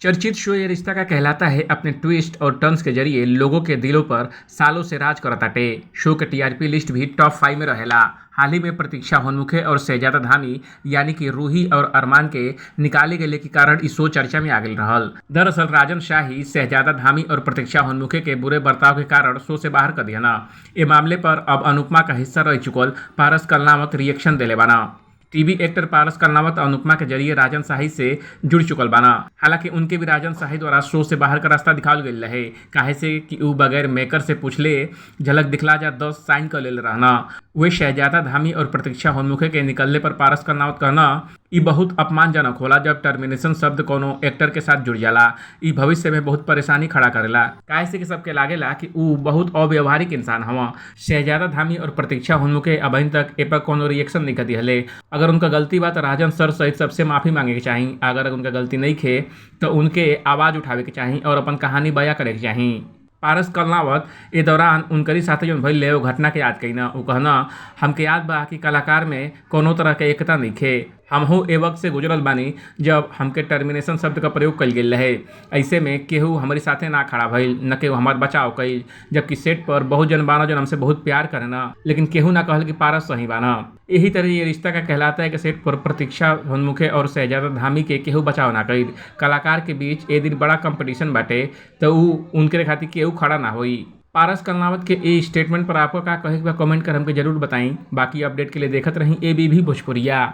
चर्चित शो ये रिश्ता का कहलाता है अपने ट्विस्ट और टर्न्स के जरिए लोगों के दिलों पर सालों से राज करताटे। शो के टीआरपी लिस्ट भी टॉप 5 में रहेला। हाल ही में प्रतीक्षा होनमुखे और शहजादा धामी यानी कि रूही और अरमान के निकाले गेले के कारण ई शो चर्चा में आ गेल रहल। दरअसल राजन शाही शहजादा धामी और प्रतीक्षा होनमुखे के बुरे बर्ताव के कारण शो से बाहर कर दिया। ए मामले पर अब अनुपमा का हिस्सा रह चुकल पारस कलनावत रिएक्शन देले बाना। टीवी एक्टर पारस कलनावत अनुपमा के जरिए राजन शाही से जुड़ चुकल बाना। हालांकि उनके भी राजन शाही द्वारा शो से बाहर का रास्ता दिखावल गईल रहे, काहे से कि ऊ बगैर मेकर से पूछले झलक दिखला जा 10 साइन कर लेल रहना। वे शहजादा धामी और प्रतीक्षा होनमुखे के निकलने पर पारस कलनावत कहना, ई बहुत अपमानजनक होला जब टर्मिनेशन शब्द कोनो एक्टर के साथ जुड़ जाला। ई भविष्य में बहुत परेशानी खड़ा करेला, काहे से कि सबके लागेला कि ऊ बहुत अव्यवहारिक इंसान हवा। शहजादा धामी और प्रतीक्षा होनमुखे अबहिन तक ए पर कोनो रिएक्शन नहीं दिहले। अगर उनका गलती बा तो राजन सर सहित सबसे माफ़ी मांगे के चाही। अगर उनका गलती नहीं खे तो उनके आवाज़ उठावे के चाही और अपन कहानी बयां करे के चाही। पारस कलनावत ए दौरान उनकरी साथे जौन भइल रहे ओ घटना के याद कईना। उ कहना, हमके याद बा कि कलाकार में कोनो तरह के एकता नइखे। हमहू ए वक्त से गुजरल बानी जब हमके टर्मिनेशन शब्द का प्रयोग कईल गेल रहे। ऐसे में केहू हमरे साथे ना खड़ा भइल, न केहू हमार बचाव कईल, जबकि सेट पर बहुत जन बाना जौन हमसे बहुत प्यार करेना, लेकिन केहू ना कहल कि पारस सही बाना। यही तरह ये रिश्ता का कहलाता है कि सेट पर प्रतीक्षा होनमुखे और शहजादा धामी के केहू बचाव ना कईल। कलाकार के बीच ए दिन बड़ा कंपटीशन बाटे तो ऊ उनके खातिर केहू खड़ा ना होई। पारस कलनावत के ए स्टेटमेंट पर आपको का कहे के बा कमेंट कर हमके जरूर बताई। बाकी अपडेट के लिए देखत रही एबीवी भोजपुरिया।